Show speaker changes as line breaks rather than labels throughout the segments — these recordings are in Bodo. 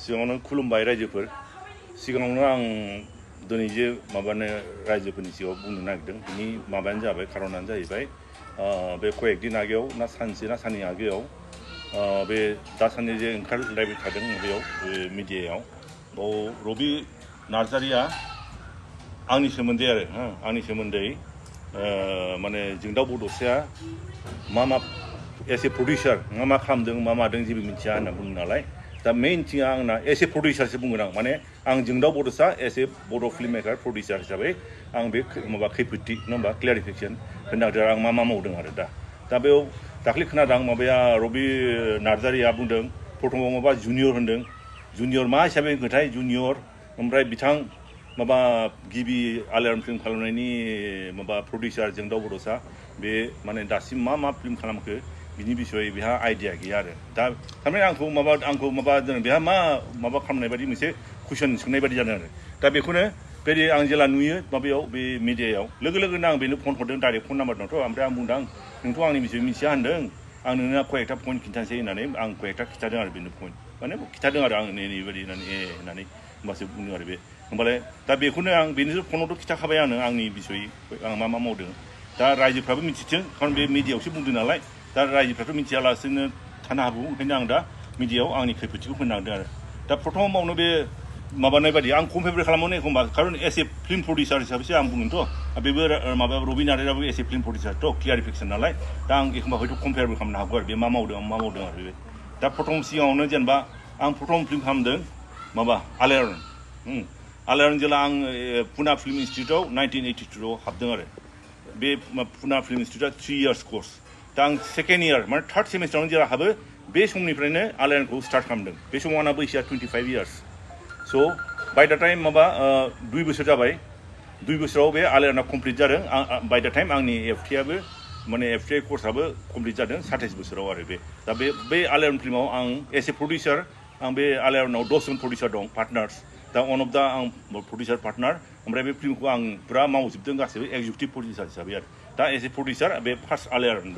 सिगाङावनो खुलुमबाय रायजोफोर सिगाङावनो आं दिनै जे माबानो रायजोफोरनि सिगाङाव बुंनो नागिरदों बिनि माबायानो जाबाय खारनानो जाहैबाय बे कयेक दिन आगोयाव ना सानसे ना साननै आगोयाव बे दासान्दि जे ओंखारलायबाय थादों बेयाव मिडियायाव बाव रबि नार्जारिया आंनि सोमोन्दै आरो आंनि सोमोन्दै माने जोंदाव बड'साया मा एस ए प्रडिउसार मा खालामदों मा मादों जेबो मिथिया होनना बुङो नालाय दा मेइन थिंआ आंना एस ए प्रडिउसारसो बुंगोन आं माने आं जोंदाव बड'सा एस ए बड' फिल्म मेकार प्रडिउसार हिसाबै आं बे माबा खैफोदथि नङा होमबा क्लियारिफिकेसन होनो नागिरदों आं मा मावदों आरो दा बेयाव दाख्लै खोनादों माबाया रबि नार्जारिया बुंदों प्रथमाव माबा जुनियर होनदों जुनियर मा हिसाबै होनखोथाय जुनियर ओमफ्राय बिथां माबा गिबि आलायारन फिल्म खालामनायनि माबा प्रडिउसार जोंदाव बड'सा बे माने दासिम मा फिल्म खालामखो बिनि बिसय बेहा आइडिया गैया आरो दा थारमाने आंखौ माबा बेहा माबा खालामनाय बायदि मोनसे कुइसन सोंनाय बायदि जादों आरो दा बेखौनो बे आं जेला नुयो माबायाव बे मिडियायाव लोगो लोगोनो आं बेनो फन हरदों डाइरेक्ट फन नाम्बार दंथ' ओमफ्राय आं बुंदों नोंथ' आंनि बिसय मिथिया होनदों आं नोंनो कयेकथा पइन्ट खिन्थानोसै होननानै आं कयेकथा खिन्थादों आरो बेनो पइन्ट माने खिन्थादों आरो आं नैबायदि होननानै होमबासो बुंदों आरो बे होमबालाय दा बेखौनो आं बेनो फनावथ' खिन्थाखाबाय आंनो आंनि बिसय आं मा मावदों दा रायजोफ्राबो मिथिथों खारन बे मिडियायावसो बुंदों नालाय दा रायजोफ्राथ' मिथियालासेनो थानो हागौ ओंखायनो आं दा मिडियायाव आंनि खैफोदथिखौ होनो नागिरदों आरो दा प्रथमावनो बे माबानाय बायदि आं कम्पेयार खालामनो एखम्बा खारन एस ए फिल्म प्रडिउसार हिसाबैसो आं बुंगोनथ' बेबो माबा rabi नार्जारियाबो S A film प्रडिउसारथ' clarification नालाय दा आं एखम्बा हयथ' कम्पेयारबो खालामनो हागौ आरो बे मा मावदों आरो बे दा प्रथम सिगाङावनो जेनेबा आं प्रथम फिल्म खालामदों माबा आलायारन जेला आं पुना फिल्म इन्सटिटिउटआव 1982आव हाबदों आरो बे पुना फिल्म इन्सटिटिउटआ 3 इयार्स कर्स दा आं सेकेन्ड इयार माने थार्ड सेमिस्टारावनो जेला हाबो बे समनिफ्रायनो आलायारनखौ स्टार्ट खालामदों बे समाव आंना बैसोआ 25 इयार्स स' बाय द टाइम माबा 2 बोसोर जाबाय 2 बोसोराव बे आलायारना कमप्लिट जादों बाय द टाइम आंनि एफटिआबो माने एफटिआइ कर्सआबो कमप्लिट जादों 27 बोसोराव आरो दा बे आलायारन फिल्माव आं एस ए प्रडिउसार आं बे आलायारनाव 10 जन प्रडिउसार दं पार्टनार्स दा वान अफ दा आं प्रडिउसार पार्टनार ओमफ्राय बे फिल्मखौ आं पुरा मावजोबदों गासैबो एक्जिकिउटिभ प्रडिउसार हिसाबै आरो दा एस ए प्रडिउसार बे फार्स्ट आलायारन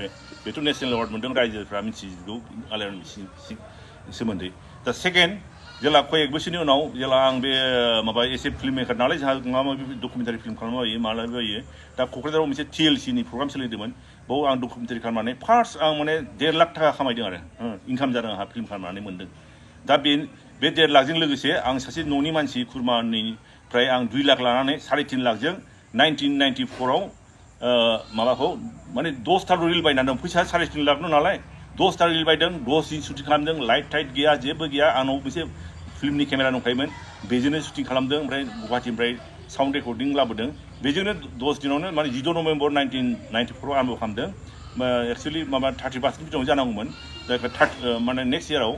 बेथ' नेसनेल एवार्ड मोनदों रायजोफ्रा मिथिजोबगौ आलायारननि सोमोन्दै दा सेकेन्ड जेला कयेक बोसोरनि उनाव जेला आं बे माबा एसे फिल्म मेकार नालाय जोंहा माबा माबि डकुमेन्टारि फिल्म खालामबायो मालाबायो दा क'क्राझाराव मोनसे TLCनि प्रग्राम सोलिदोंमोन बाव आं डकुमेन्टारि खालामनानै फार्स्ट आं माने 1.5 लाख थाखा खामायदों आरो इनकाम जादों आंहा फिल्म खालामनानै मोनदों दा बे 1.5 लाखजों लोगोसे आं सासे न'नि मानसि खुरमानिफ्राय आं 2 लाख लानानै 3.5 लाखजों 1994आव माबाखौ माने 10 था रिल बायनानै दं फैसा 3.5 लाख नालाय 10 था रिल बायदों 10 दिन शुटिं खालामदों लाइट टाइट गैया जेबो गैया आंनाव मोनसे फिल्मनि केमेरा दंखायोमोन बेजोंनो शुटिं खालामदों ओमफ्राय गुवाहाटीनिफ्राय साउन्ड रेकर्डिं लाबोदों बेजोंनो 10 दिनावनो माने 16 नभेम्बर 1994आव आरम्भ खालामदों एक्सुवेलि माबा 31 दिनाव जानांगौमोन जायखौ माने नेक्स्ट इयाराव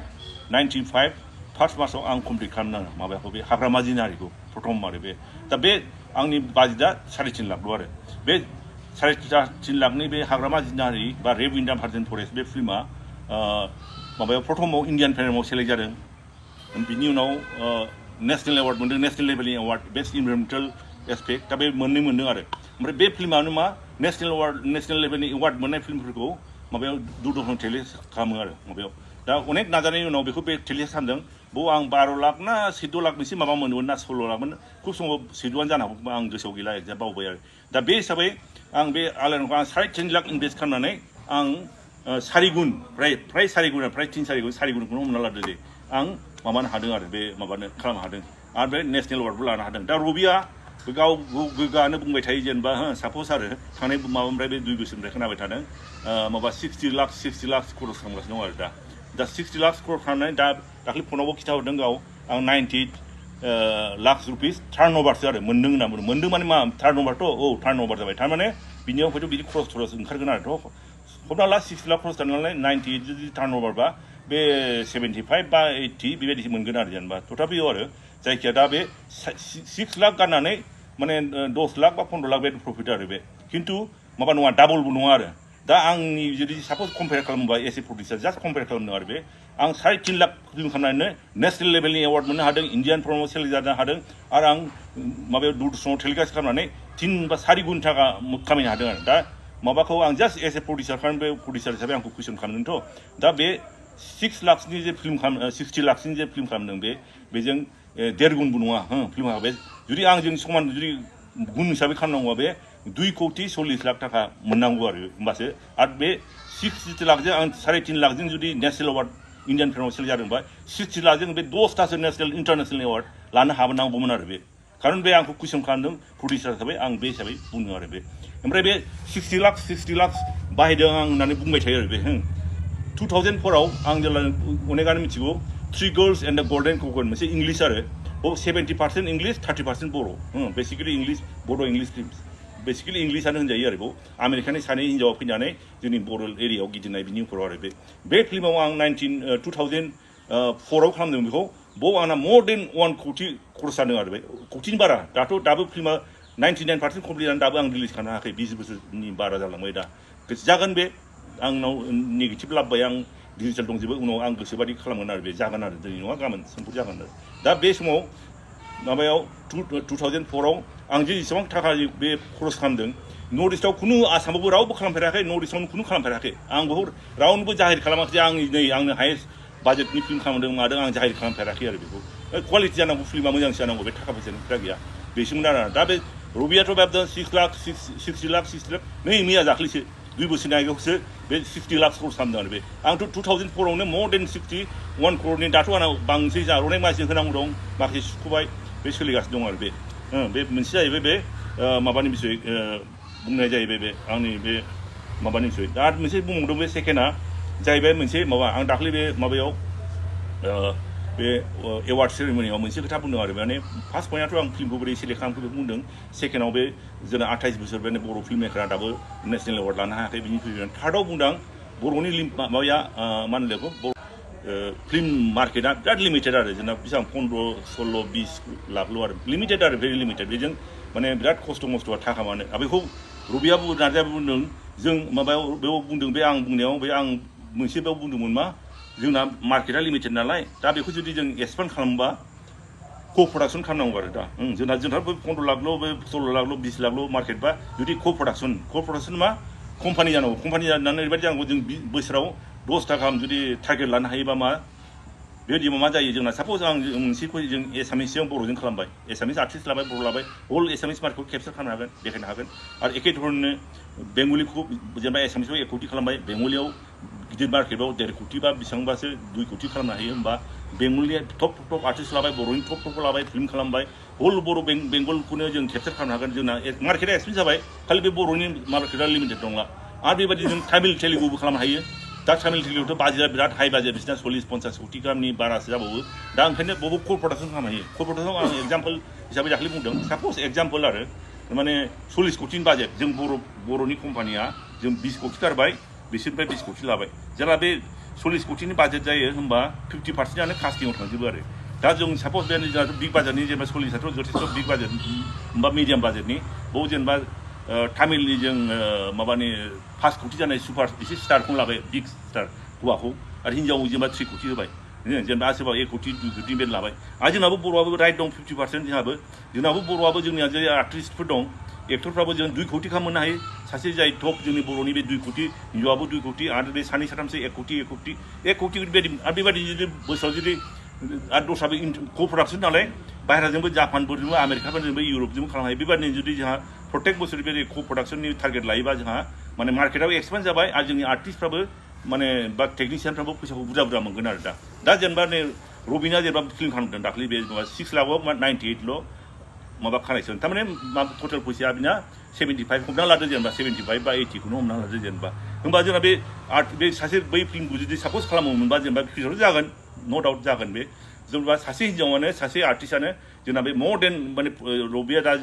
95 फार्स्ट मार्चआव आं कमप्लिट खालामनाङो माबाखौ बे हाग्रामा जिनारिखौ प्रथम आरो बे दा बे आंनि बाजेटआ 3.5 लाखल' आरो बे 3.5 लाखनि बे हाग्रामा जिनारि बा रेड इन्डियान भार्जिन फरेस्ट बे फिल्मा माबायाव प्रथमाव इन्डियान फिल्माव सेलेक्ट जादों बिनि उनाव नेसनेल एवार्ड मोनदों नेसनेल लेभेलनि एवार्ड बेस्ट इनभाइरमेन्टेल एसपेक्ट दा बे मोननै मोनदों आरो ओमफ्राय बे फिल्मानो मा नेसनेल लेभेलनि एवार्ड मोननाय फिल्मफोरखौ माबायाव दूरदर्शन टेलिकास्ट खालामो आरो माबायाव दा अनेक नाजानायनि उनाव बेखौ बे टेलिकास्ट खालामदों बाव आं 12 लाख ना 14 लाख मोनसे माबा मोनोमोन ना 16 लाखमोन खुब समाव 14आनो जानो हागौ आं गोसोआव गैला एक्जाम बावबाय आरो दा बे हिसाबै आं बे आलायारनखौ आं 3.5 लाख इनभेस्ट खालामनानै आं 4 गुन फ्राय 4 गुन फ्राय 4 गुनखौनो हमना लादो दे आं माबानो हादों आरो बे माबानो खालामनो हादों आरो बे नेसनेल एवार्डबो लानो हादों दा रबिया गाव गोग्गानो बुंबाय थायो जेनेबा साप'ज आरो थांनाय माबानिफ्राय बे 2 बोसोरनिफ्राय खोनाबाय थादों माबा 60 लाख खरस खालामगासिनो दं आरो दा 60 लाख खरस खालामनानै दा दाख्लै फनावबो खिन्थाहरदों गाव आं 90 लाख रुपिस टार्न अभारसो आरो मोनदों होनना बुंदों मोनदों माने मा टार्न अभारथ' टार्न अभार जाबाय थारमाने बिनियाव हयथ' बिदि खरस ओंखारगोन आरोथ' हमना ला 60 लाख खरस खालामनानै 90 जुदि टार्न अभारबा बे 75 बा 80 बेबायदिसो मोनगोन आरो जेनेबा तथापियाव आरो जायखिया दा बे 6 लाख गारनानै माने 10 लाख बा 15 लाख बे प्रफिट आरो बे खिन्थु माबा नङा डाबलबो नङा आरो दा आंनि जुदि साप'ज कम्पेयार खालामोबा S A producer just compare खालामदों आरो बे आं 3.5 लाख फिल्म खालामनानैनो नेसनेल लेभेलनि एवार्ड मोननो हादों इन्डियान फिल्माव सेलेक्ट जानो हादों आरो आं माबायाव दूरदर्शनाव टेलिकास्ट खालामनानै 3 बा 4 गुन थाखा खामायनो हादों आरो दा माबाखौ आं जास्ट एस ए प्रडिउसार खारन बे प्रडिउसार हिसाबै आंखौ कुइसन खालामदोंथ' दा बे 6 लाखनि जे फिल्म 60 लाखनि जे फिल्म खालामदों बेजों 1.5 गुनबो नङा फिल्मा बे जुदि आंजों समान जुदि गुन हिसाबै खालामनांगौबा बे 2 कोटी 40 लाख थाखा मोननांगौ आरो होमबासो आरो बे 60 लाखजों आं 3.5 लाखजों जुदि नेशनेल एवार्ड इन्डियान फिल्माव सेलेक्ट जादोंबा 60 लाखजों बे 10थासो नेशनेल इन्टारनेशनेल एवार्ड लानो हानांगौमोन आरो बे खारन बे आंखौ कुइसन खालामदों प्रडिउसार हिसाबै आं बे हिसाबै बुंदों आरो बे ओमफ्राय बे 60 लाख बाहायदों आं होननानै बुंबाय थायो आरो बे 2004 आव आं जेब्ला अनेकानो मिथिगौ 3 Girls and the Golden Cocoon मोनसे इंलिश आरो 70% इंलिश 30% बर' बेसिकलि इंलिश बर' इंलिश फिल्म बेसिकलि इंलिशानो होनजायो आरो बेयाव आमेरिकानि सानै हिन्जावा फैनानै जोंनि बर' एरियायाव गिदिंनाय बिनि उनाव आरो बे फिल्माव आं 2004 आव खालामदों बेखौ बाव आंना मोर देन 1 कोटी खरस जादों आरो बे कोटीनि बारा दाबो फिल्मा 99% कमप्लिट जानानै दाबो आं रिलिज खालामनो हायाखै 20 बोसोरनि बारा जालांबाय दा जागोन बे आंनाव नेगेटिभ लाबोबाय आं डिजिटेल दंजोबो उनाव आं गोसोबादि खालामगोन आरो बे जागोन आरो दिनै नङा गाबोन समफोर जागोन आरो दा बे समाव माबायाव 2004 आव आं जे जेसेबां थाखा बे खरस खालामदों नर्थ इस्टआव खुनु आसामावबो रावबो खालामफेराखै नर्थ इस्टआवनो खुनु खालामफेराखै आं बेखौ रावनोबो जाहिर खालामाखै जे आंनो हायेस्ट बाजेटनि फिल्म खालामदों मादों आं जाहिर खालामफेराखै आरो बेखौ क्वालिटि जानांगौ फिल्मा मोजांसो जानांगौ बे थाखा फैसानि खोथा गैया बेसिमोन आरो दा बे रबियाथ' बाबदों 60 लाख नै मैया दाख्लैसो 2 बोसोरनि आगोलावसो बे 50 लाख खरस खालामदों आरो बे आंथ' 2004 आवनो मोर देन 61 क'रनि दाथ' आंनाव बांसिन अनेक मानसि होनांगौ दं माखासे सुख'बाय बे सोलिगासिनो दं आरो बे मोनसे जाहैबाय बे माबानि बिसय बुंनाय जाहैबाय बे आंनि बे माबानि बिसय दा मोनसे बुंबावदों बे सेकेन्डआ जाहैबाय मोनसे माबा आं दाख्लै बे माबायाव बे एवार्ड सेरेमनियाव मोनसे खोथा बुंदों आरो माने फार्स्ट पइन्टआथ' आं फिल्मखौ बोरै सेलेक्ट खालामखो बेखौ बुंदों सेकेन्डआव बे जोंना 28 बोसोर बे बर' फिल्म मेकारा दाबो नेशनेल एवार्ड लानो हायाखै बिनि फैगोन थार्डआव बुंदों बर'नि माबाया मा होनो बेखौ फिल्म मार्केटआ बिराद लिमिटेड आरो जोंना बेसेबां 15-16 20 लाखल' आरो लिमिटेड आरो भेरि लिमिटेड बेजों माने बिराद खस्थ' मस्थ'आ थाखा मानो बेखौ रबियाबो नार्जायाबो बुंदों जों माबायाव बेयाव बुंदों बे आं बुंनायाव बे आं मोनसे बेयाव बुंदोंमोन मा जोंना मार्केटआ लिमिटेड नालाय दा बेखौ जुदि जों एक्सपान्ड खालामबा को प्रडाक्शन खालामनांगौ आरो दा जोंना 15 लाखल' बे 16 लाखल' 20 लाखल' मार्केट बा जुदि को प्रडाक्शन मा कम्पानि जानांगौ कम्पानि जानानै ओरैबायदि जानांगौ जों बोसोराव 10 गाहाम जुदि टारगेट लानो हायोबा मा बेबायदि मा जायो जोंना साप'ज आं मोनसेखौ जों एसामिसजों बर'जों खालामबाय एसामिस आर्टिस्ट लाबाय बर' लाबाय हल एसामिस मार्केटखौ केपचार खालामनो हागोन देखायनो हागोन आरो एखे धरननो बेंगलिखौ जेनेबा एसामिसआव 1 कोटी खालामबाय बेंगलियाव गिदिर मार्केटआव 1.5 कोटी बा बेसेबांबासो 2 कोटी खालामनो हायो होमबा बेंगलिया टप आर्टिस्ट लाबाय बर'नि टपखौ लाबाय फिल्म खालामबाय हल बर' बेंगलखौनो जों केपचार खालामनो हागोन जोंना मार्केटआ एक्सपेन्स जाबाय खालि बे बर'नि मार्केटआ लिमिटेड नंला आरो बेबायदि जों तामिल तेलुगुबो खालामनो हायो दा तामिल तेलुगुआवथ' बाजेटआ बिराद हाई बाजेट बिसिना 40-50 कोटी ग्रामनि बारासो जाबावो दा ओंखायनो बबो को प्रडाक्शन खालामनो हायो को प्रडाक्शनाव आं एग्जाम्पल हिसाबै दाख्लै बुंदों साप'ज एग्जाम्पल आरो माने 40 कोटीनि बाजेट जों बर'नि कम्पानिया जों 20 कोटी गारबाय बिसोरनिफ्राय 20 कोटी लाबाय जेला बे 40 कोटीनि बाजेट जायो होमबा 50%आनो कास्टिंआव थांजोबो आरो दा जों साप'ज बे जोंहाथ' बिग बाजेटनि जेनेबा 40आथ' जथेस्थ' बिग बाजेट होमबा मिडियाम बाजेटनि बाव जेनेबा तामिलनि जों माबानि 5 कोटी जानाय सुपार एसे स्टारखौनो लाबाय बिग स्टार हौवाखौ आरो हिन्जाव जेनेबा 3 कोटी होबाय जेनेबा सोरबा 1 कोटी 2 कोटी बेद लाबाय आरो जोंनाबो बर'आबो राइट दं 50% जोंनाबो बर'आबो जोंनिया जे आर्टिस्टफोर दं एक्टरफ्राबो जों 2 कोटी खालामनो हायो सासे जाय टप जोंनि बर'नि बे 2 कोटी हिन्जावाबो 2 कोटी आरो बे सानै साथामसो 1 कोटी बेबायदि आरो बेबायदि जुदि बोसोराव जुदि आरो दस्राबो को प्रडाक्शन नालाय बाहेराजोंबो जापानफोरजोंबो आमेरिकाफोरजोंबो इउरपजोंबो खालामनो हायो बेबायदिनो जुदि जोंहा प्रत्येक बोसोर बे को प्रडाक्शननि टारगेट लायोबा जोंहा माने मार्केटआबो एक्सपेन्ड जाबाय आरो जोंनि आर्टिस्टफ्राबो माने बा टेकनिशियानफ्राबो फैसाखौ बुरजा मोनगोन आरो दा जेनेबा नै रबिना जेनेबा फिल्म खालामदों दाख्लै बे माबा 6 लाखआव 98ल' माबा खानायसोन थारमाने टटेल फैसाया बिना 75 हमना लादो जेनेबा 75 बा 80खौनो हमना लादो जेनेबा होमबा जोंना बे सासे बै फिल्मखौ जुदि साप'ज खालामोमोनबा जेनेबा फिउचाराव जागोन न' डाउट जागोन बे जेनेबा सासे हिन्जावानो सासे आर्टिस्टआनो जोंना बे मोर देन माने रबिया दा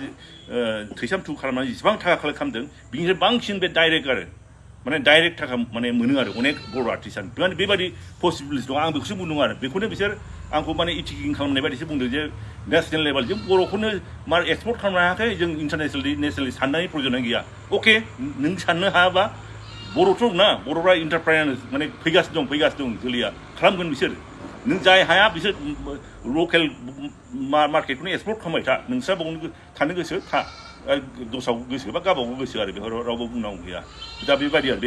थैसाम 2 खालामनानै जेसेबां थाखा कालेक्ट खालामदों बिनिफ्राय बांसिन बे डाइरेक्ट आरो माने डाइरेक्ट थाखा माने मोनो आरो अनेक बर' आर्टिस्टआनो माने बेबायदि पसिबिलिटि दं आं बेखौसो बुंदों आरो बेखौनो बिसोर आंखौ माने इथिकिं खालामनाय बायदिसो बुंदों जे नेशनेल लेभेल जों बर'खौनो मा एक्सपर्ट खालामनो हायाखै जों नेशनेलि साननायनि प्रयजन गैया अके नों साननो हायाबा बर'थ' ना बर'फ्रा इन्टारप्राइनार माने फैगासिनो दं जोलैया खालामगोन बिसोर नों जाय हाया बिसोर लकेल मार्केटखौनो एक्सप्लर खालामबाय था नोंस्रा बावनो थानो गोसो था दस्राव गोसो बा गावबागाव गोसो आरो बेखौ रावबो बुंनांगौ गैया दा बेबायदि आरो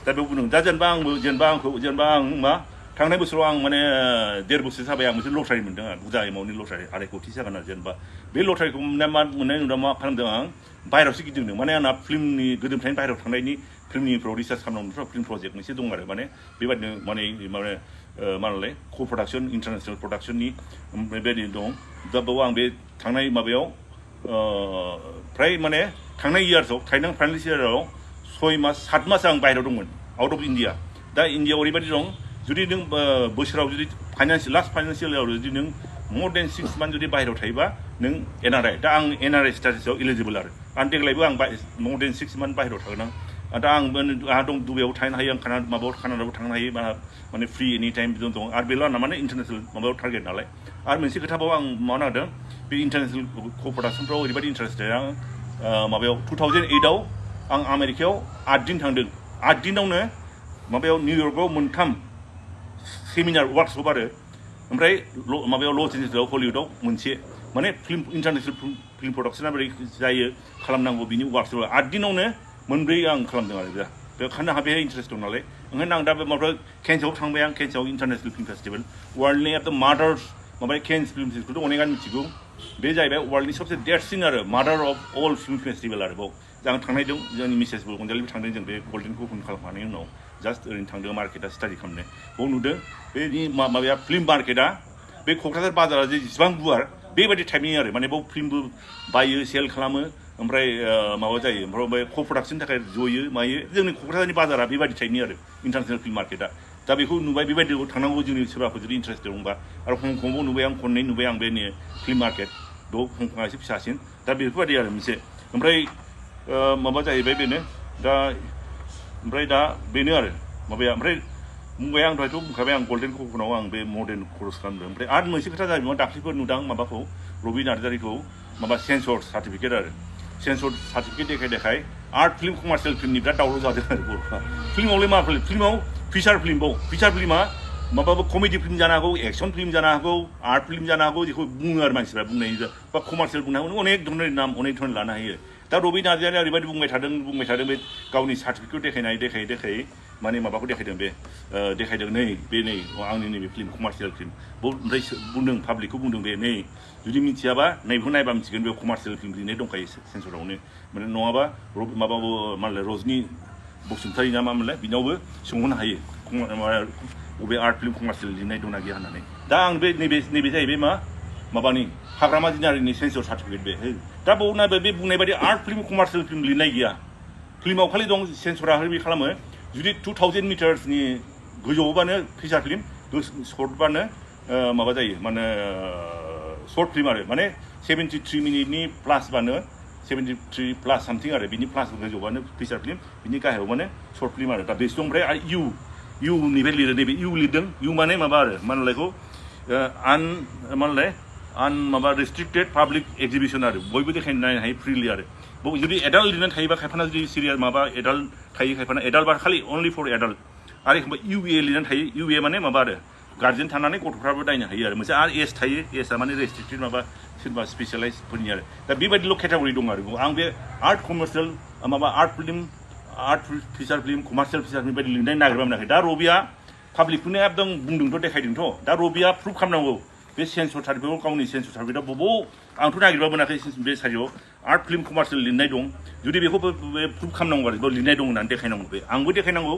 दा बेयाव बुंदों दा जेनेबा आं मा थांनाय बोसोराव आं माने 1.5 बोसोर जाबाय आं मोनसे लटारि मोनदों आं बुरजा एमाउन्टनि लटारि 2.5 कोटि जागोन आरो जेनेबा बे लटारिखौ मोननाय नुदों मा खालामदों आं बाहेरावसो गिदिंदों माने आंना फिल्मनि गोदोनिफ्रायनो बाहेराव थांनायनि फिल्मनिफ्राव रिसार्च खालामनांगौ फिल्म प्रजेक्ट मोनसे दं आरो माने बेबायदिनो माने मा होनलाय क' प्रडाक्सन इन्टारनेसनेल प्रडाक्सननि बेबायदि दं दा बाव आं बे थांनाय माबायाव फ्राय माने थांनाय इयार्सआव थांनाय फाइनान्सियेल इयाराव 6 मास 7 मास आं बाहेराव दंमोन आउट अफ इन्डिया दा इन्डियाआव ओरैबायदि दं जुदि नों बोसोराव जुदि लास्ट फाइनान्सियेल इयाराव जुदि नों more than 6 months जुदि बाहेराव थायोबा नों एनआरआइ दा आं एनआरआइ स्टेटासआव इलिजिबल आरो आं देग्लायबो आं more than 6 months बाहेराव थागोन आं दा आंहा दं दुबाइयाव थांनो हायो आं माबायाव कानाडायाव थांनो हायो माने फ्रि एनि टाइम दं आरो बेल' आंना माने इन्टारनेसनेल माबायाव टारगेट नालाय आरो मोनसे खोथाबाव आं मावनो नागिरदों बे इन्टारनेसनेल क' प्रडाक्सनफ्राव ओरैबायदि इन्टारेस्टेड आं माबायाव 2008आव आं आमेरिकायाव 8 दिन थांदों 8 दिनावनो माबायाव निउयर्कआव 3 सेमिनार वार्कशप आरो ओमफ्राय माबायाव लस एन्जेल्सआव हलिउडआव मोनसे माने इन्टारनेसनेल फिल्म प्रडाक्सना बोरै जायो खालामनांगौ बिनि वार्कशप 8 दिनावनो 4 आं खालामदों आरो बेखायनो आंहा बेहाय इन्टारेस्ट दं नालाय ओंखायनो आं दा बे माबायाव केन्सआव थांबाय आं केन्सआव इन्टारनेसनेल फिल्म फेस्टिभेल वर्ल्डनि एट द मादार्स माबा केन्स फिल्म फेस्टिभेलखौथ' अनेकआनो मिथिगौ बे जाहैबाय वर्ल्डनि सबसे देरसिन आरो मादार अफ अल फिल्म फेस्टिभेल आरो बाव जों थांनायदों जोंनि मिसेसबो अनजालिबो थांदों जों बे गल्डेनखौ ओपन खालामखांनायनि उनाव जास्ट ओरैनो थांदों मार्केटआ स्टाडि खालामनो बाव नुदों बेनि माबाया फिल्म मार्केटआ बे क'क्राझार बाजारा जे जेसेबां गुवार बेबायदि टाइपनि आरो माने बाव फिल्मबो बायो सेल खालामो ओमफ्राय माबा जायो ओमफ्राय क' प्रडाक्सननि थाखाय जयो मायो जोंनि क'क्राझारनि बाजारा बेबायदि टाइपनि आरो इन्टारनेसनेल फिल्म मार्केटआ दा बेखौ नुबाय बेबायदियाव थांनांगौ जोंनि सोरबाफोर जुदि इन्टारेस्ट दंबा आरो हंकंआव नुबाय आं खननै नुबाय आं बेनि फिल्म मार्केट बेयाव हंकंआ एसे फिसासिन दा बेफोरबायदि आरो मोनसे ओमफ्राय माबा जाहैबाय बेनो दा ओमफ्राय दा बेनो आरो माबाया ओमफ्राय बुंबाय आं दहायथ' बुंखाबाय आं गल्डेन क'कनाव आं बे मडार्न कर्स खालामदों ओमफ्राय आरो मोनसे खोथा जाहैबाय दाख्लैफोर नुदां माबाखौ रबि नार्जारिखौ माबा सेन्सर सार्टिफिकेट आरो सेन्सर सार्टिफिकेट देखाय आर्ट फिल्म कमार्शियेल फिल्मनि बिराद दावराव जादों आरो बर'फ्रा फिल्मावलाय मा फिल्माव फिचार फिल्मा माबाबो कमेडि फिल्म जानो हागौ एक्सन फिल्म जानो हागौ आर्ट फिल्म जानो हागौ जेखौ बुङो आरो मानसिफ्रा बुंनाय बा कमार्शियेल बुंनो हागौ अनेक धरনের नाम अनेक धरনের लानो हायो दा रबि नार्जारिया ओरैबायदि बुंबाय थादों बे गावनि सार्टिफिकेट देखायै माने माबाखौ देखायदों बे देखायदों नै आंनि नैबे फिल्म कमार्शियेल फिल्म ओमफ्राय बुंदों पाब्लिकखौ बुंदों बे नै जुदि मिथियाबा नैबेखौ नायबा मिथिगोन बे कमार्शियेल फिल्म लिरनाय दंखायो सेन्सरावनो माने नङाबा माबाबो मालाय रजनि बसुमतारी ना मामोनलाय बिनावबो सोंहरनो हायो बबे आर्ट फिल्म कमार्शियेल लिरनाय दंना गैया होननानै दा आं बे नैबे जाहैबाय माबानि हाग्रामा जिनारिनि सेन्सर सार्टिफिकेट बे दा बावना बे बुंनाय बायदि आर्ट फिल्म कमार्शियेल फिल्म लिरनाय गैया फिल्माव खालि दं सेन्सरा बे खालामो जुदि 2000 मिटार्सनि गोजौबानो फिचार फिल्म सर्टबानो माबा जायो माने सर्ट फिल्म आरो माने 73 मिनिटनि प्लासबानो 73 प्लास सामथिं आरो बिनि प्लास गोजौबानो फिचार फिल्म बिनि गाहायाव माने सर्ट फिल्म आरो दा बेसो ओमफ्राय आरो इउ निफ्राय लिरो नैबे इउ लिरदों इउ माने माबा आरो मा होनलायखौ माबा रेस्ट्रिक्टेड पाब्लिक एक्जिबिसन आरो बयबो देखायनो नायनो हायो फ्रिलि आरो जुदि एडाल्ट लिरनानै थायोबा खायफाना जुदि सिरियास माबा एडाल्ट थायो खायफाना एडाल्ट बा खालि अनलि फर एडाल्ट आरो एखमबा इउए लिरनानै थायो इउए माने माबा आरो गार्जेन थानानै गथ'फ्राबो नायनो हायो आरो मोनसे आरो एज थायो एजआ माने रेस्ट्रिक्टेड माबा सोरबा स्पेसियालाइजफोरनि आरो दा बेबायदिल' केटागरि दं आरो आं बे आर्ट कमार्शियेल माबा art feature film commercial feature film बायदि लिरनाय नागिरबा मोनाखै दा रबिया पाब्लिकखौनो एकदम बुंदोंथ' देखायदोंथ' दा रबिया प्रुफ खालामनांगौ बे सेन्सर सार्टिफिकेटआव गावनि सेन्सर सार्टिफिकेटआव बबाव आंथ' नागिरबा मोनाखै बे साइडआव आर्ट फिल्म कमार्शियेल लिरनाय दं जुदि बेखौ प्रुफ खालामनांगौ आरो बेयाव लिरनाय दं होननानै देखायनांगौ बे आंबो देखायनांगौ